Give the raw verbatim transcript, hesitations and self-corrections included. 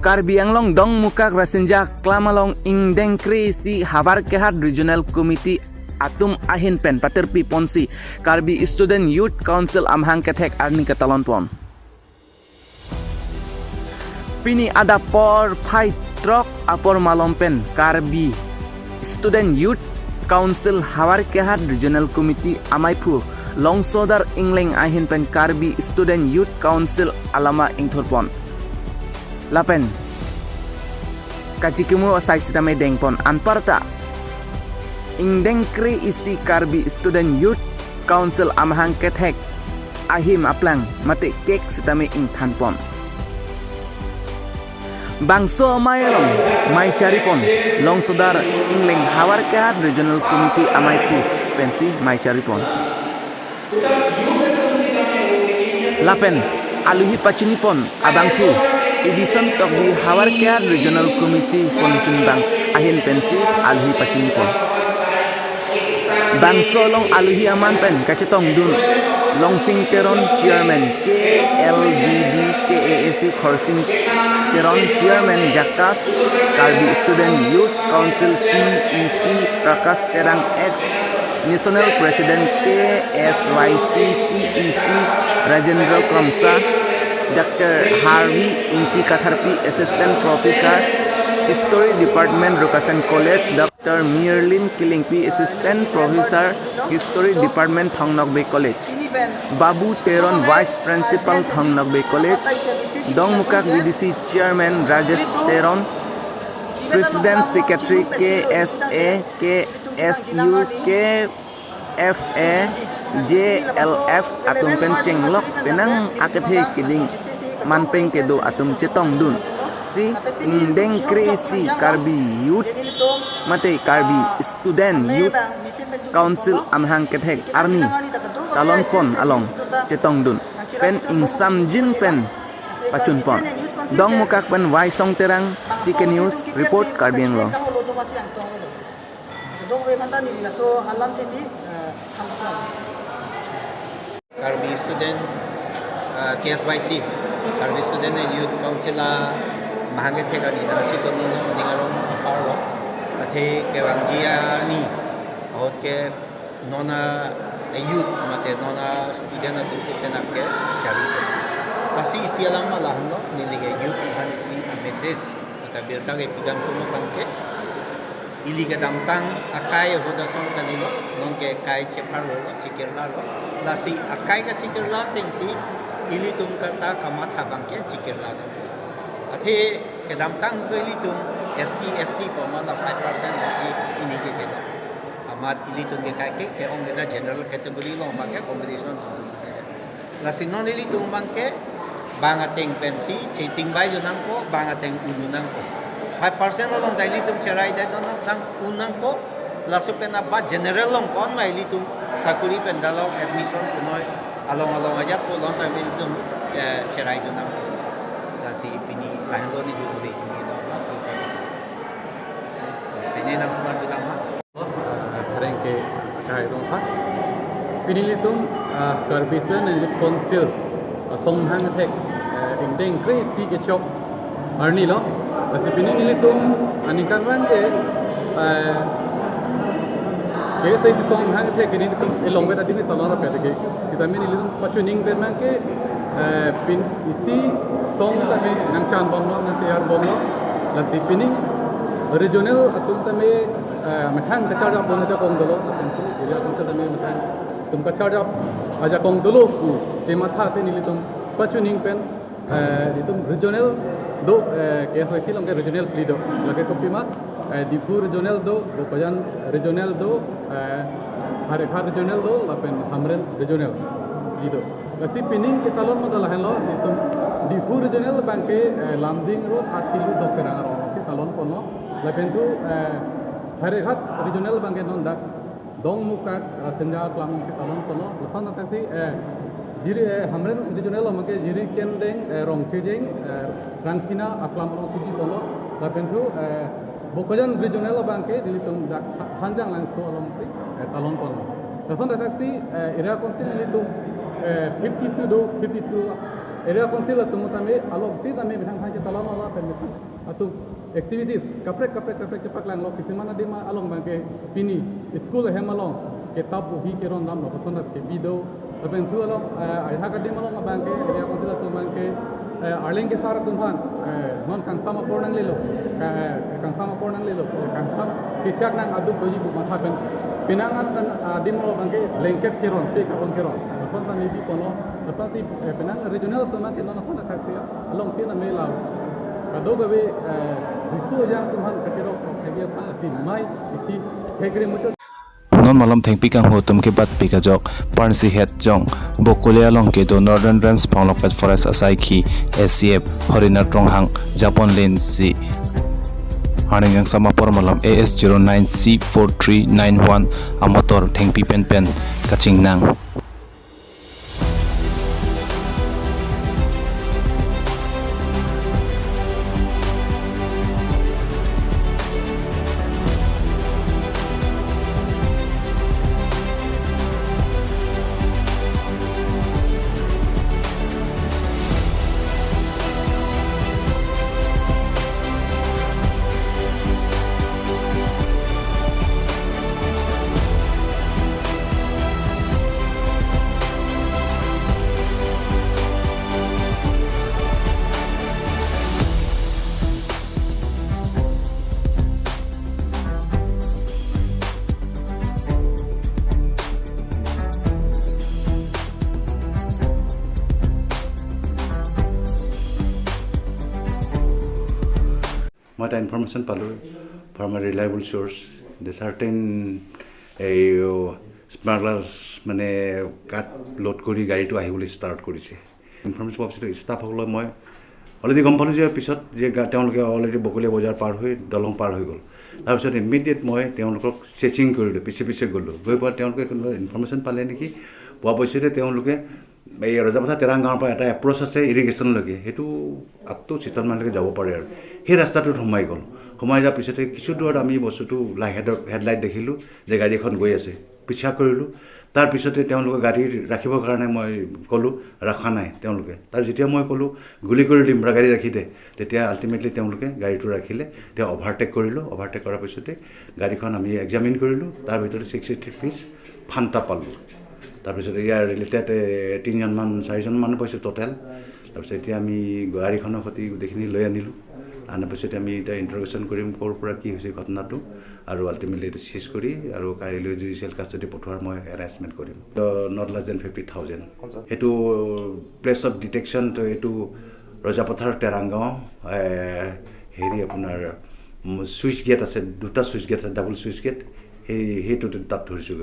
Karbi Anglong Dongmukak Rasinja Aklam along ingdeng kre-isi Howraghat Regional Committee atum ahin pen patirpi ponsi Karbi Student Youth Council amahang kethek arni ketalon pon. Pini adap porphai throk apor malom pen Karbi Student Youth Council Howraghat Regional Committee amaiphu Longsodar Engleng ahin pen Karbi Student Youth Council alama ingthurpon. Lapen kachikimo asai sitame dengpon, anparta ingdeng kre-isi Karbi Student Youth Council amahang kethek ahim aplang mate cake sitame ingthanpon. Bangso amei along mei charipon Longsodar Engleng Howraghat Regional Committee amaiphu pensi mei charipon. Lapen aluhi pachinipon abangphu Edison Tokbi Howraghat Regional Committee ponchunbang ahin pensi aluhi pachinipon. Bangso along aluhi aman pen kachetongdun Longsing Teron, Chairman K L D B K A A C, Khorsing Teron, Chairman JACAS, Karbi Student Youth Council C E C Prakash Terang, ex National President K S Y C C E C Rajendra Kramsa, Doctor Harvey Ingti Katharpi, Assistant Professor, History Department, Rukasen College, Doctor Mirlin Killingpi, Assistant Professor, History Department, Thong Nokbe College, Babu Teron, Vice Principal, Thong Nokbe College, Dongmukak V D C Chairman Rajesh Teron, President Secretary K S A, K S U, K F A, J L F atum pen chenglok penang akethe keding manpeng kedo atum chetongdun si ingdeng kre-isi Karbi Youth mate Karbi Student Youth Council amahang kethek arni talon pon along chetongdun pen ingsamjin pen pachunpon. Dongmukak pen Waisong Terang, T K News, report Karbi Anglong. Karbi Student, eh, K S Y C, Karbi Student and Youth Council amahang kethek arni nangchetongdun aning arong apar lo. Athe kevangji arni ahut ke non a youth mate non a student atum si penap kechari. Lasi isi alam ma lahenlo, neli ke youth aphan isi a message mate birta kepi kangtung abangke, ili kedamtang akai ahut asong kalilo, non ke akai chepharlo, chekirlalo. Lasi akai kachekirla atengsi ilitum kata kamatha abangke chekirla do. Athe kedamtang ke ilitum S T, S T pu amat la five percent lasi ini je kedo. Amat ilitum ke akai ke ke-ong ke general category along abangke competition. Lasi non ilitum abangke bang ateng pensi chetingbai dun nangkok, bang ateng un dun nangkok. Five percent along ta ilitum cherai det dun nang, nang un nangkok. Laso pen apa general along kon ma ilitum sakuri pen dalok admission punoi along along ajat pu along ta ilitum, eh, cherai dun nangkok. Lasi pini lahenlo neli uri pini do. Pini nang kumar bilang ma. Eh, pherangke akai rong ha. Pini ilitum, eh, Karbi Student and Youth Council, eh, asong amahang kethek, eh, ingdeng kre-isi kechok arni lo. Lasi pini ilitum aningkanvang ke, eh, K S A C asong amahang kethek pini ilitum elong bet adim talon rapet ke. Sitame ilitum pachuning pen abangke, eh, pini isi asong tame nangchan bomlo, nangshare bomlo. Lasi pini regional atum tame, eh, methang kacharjap abang ajakong dolo, lapen area council tame methang atum kacharjap ajakong dolo pu chematha si nelitum pachuning pen, eh, itum regional do, eh, K S Y C along ke regional phli do. Lake kopima, eh, Diphu regional do, Bokajan regional do, eh, Howraghat regional do, lapen Hamren regional phli do. Lasi pining ketalon amat lahenlo, itum Diphu regional abangke, eh, Lumding Road, Atkilu Dokerang arong si talon ponlo. Lapen tu, eh, Howraghat regional abangke non dak Dongmukak Rasinja Aklam si talon ponlo. Lason attack si, eh, Jiri, eh, Hamren regional abangke Jirikindeng, eh, Rongchejeng, eh, Rangsina Aklam arong si ponlo. Lapen tu, eh, Bokajan regional abangke nelitum dak Ha-, Hanjanglangso along si, eh, talon ponlo. Lason attack si, eh, area council nelitum, eh, fifty-two do, fifty-two Area Council atum tame along ti tame bidang thang kita lama la permission atum activities kaprek kaprek kaprek chepaklanglo. Kisiman adim along abangke pini school ahem along kitab bohi keron damlo, kosonat kebi do. Lapen su along, eh, aihak adim along abangke Area Council atum abangke, eh, arleng kesar atum aphan, eh, non kangsam apor nanglelo, ka-, eh, kangsam apor nanglelo, eh, kangsam kechak nang aduk doji pu matha pen penang an kan adim along abangke blanket keron, pe kapon keron. Lason ta nebi kono, lason si, eh, penang regional atum abangke non ason athak si along ti tame la kadokave, eh, riso ajang atum aphan kacherok kok thagi aphan si mai isi thekri muchot. Non malom thengpi kanghu atum kebatpik ajok, Parsi het jong, Bokolia along kedo Northern Range Phonglokpet Forest asaikhi, A C F, Horinath Ronghang, Japon Lensi. Arning kangsam apor malom A S zero nine C four three nine one amotor thengpi penpen kachingnang. মই এটা ইনফৰমেশ্যন পালোঁ from a reliable source, the certain এই স্মাগলাৰ্ছ মানে কাঠ লোড কৰি গাড়ীটো আহিবলৈ ষ্টাৰ্ট কৰিছে। ইনফৰমেশ্যন পোৱাৰ পিছত ষ্টাফসকলক মই অলৰেডি গম পালোঁ যে পিছত যে গা- তেওঁলোকে অলৰেডি বকলীয়া বজাৰ পাৰ হৈ দলং পাৰ হৈ গ'ল। তাৰপিছত ইমিডিয়েট মই তেওঁলোকক চেচিং কৰিলোঁ, পিছে পিছে গ'লোঁ। গৈ পোৱা তেওঁলোকে কোনোবা ইনফৰমেশ্যন পালে নেকি, পোৱা পিছতে তেওঁলোকে এই ৰজাপথাৰ তেৰাং গাঁৱৰ পৰা এটা এপ্ৰ'চ আছে ইৰিগেশ্যনলৈকে, সেইটো আপ টু চিতলমাৰীলৈকে যাব পাৰে আৰু সেই ৰাস্তাটোত সোমাই গ'ল। সোমাই যোৱাৰ পিছতে কিছু দূৰত আমি বস্তুটো লাইট হেডৰ হেডলাইট দেখিলোঁ যে গাড়ী এখন গৈ আছে, পিছা কৰিলোঁ। তাৰপিছতে তেওঁলোকে গাড়ী ৰাখিবৰ কাৰণে মই ক'লোঁ, ৰখা নাই তেওঁলোকে। তাৰ যেতিয়া মই ক'লোঁ গুলী কৰি দিম, ৰা- গাড়ী ৰাখি দে, তেতিয়া আল্টিমেটলি তেওঁলোকে গাড়ীটো ৰাখিলে। তেওঁ অভাৰটেক কৰিলোঁ, অভাৰটেক কৰাৰ পিছতে গাড়ীখন আমি এক্সামিন কৰিলোঁ, তাৰ ভিতৰত ছিক্সটি থ্ৰী পিচ ফান্তা পালোঁ। তাৰপিছত ইয়াৰ ৰিলেটেড তিনিজনমান চাৰিজনমান পাইছোঁ টোটেল। তাৰপিছত এতিয়া আমি গাড়ীখনৰ সৈতে গোটেইখিনি লৈ আনিলোঁ। অনাৰ পিছতে আমি এতিয়া ইণ্টাৰগেশ্যন কৰিম ক'ৰ পৰা কি হৈছে ঘটনাটো, আৰু আল্টিমেটলি এইটো চিজ কৰি আৰু কাইলৈ জুডিচিয়েল কাষ্টডি পঠোৱাৰ মই এৰেঞ্জমেণ্ট কৰিম। তো not less than fifty thousand. সেইটো প্লেচ অফ ডিটেকশ্যন তো এইটো ৰজাপথাৰ তেৰাংগাঁও, এ, হেৰি আপোনাৰ, উম, চুইচ গেট আছে, দুটা চুইচ গেট আছে, ডাবল চুইচ গেট, সেই সেইটো তাত ধৰিছোঁ।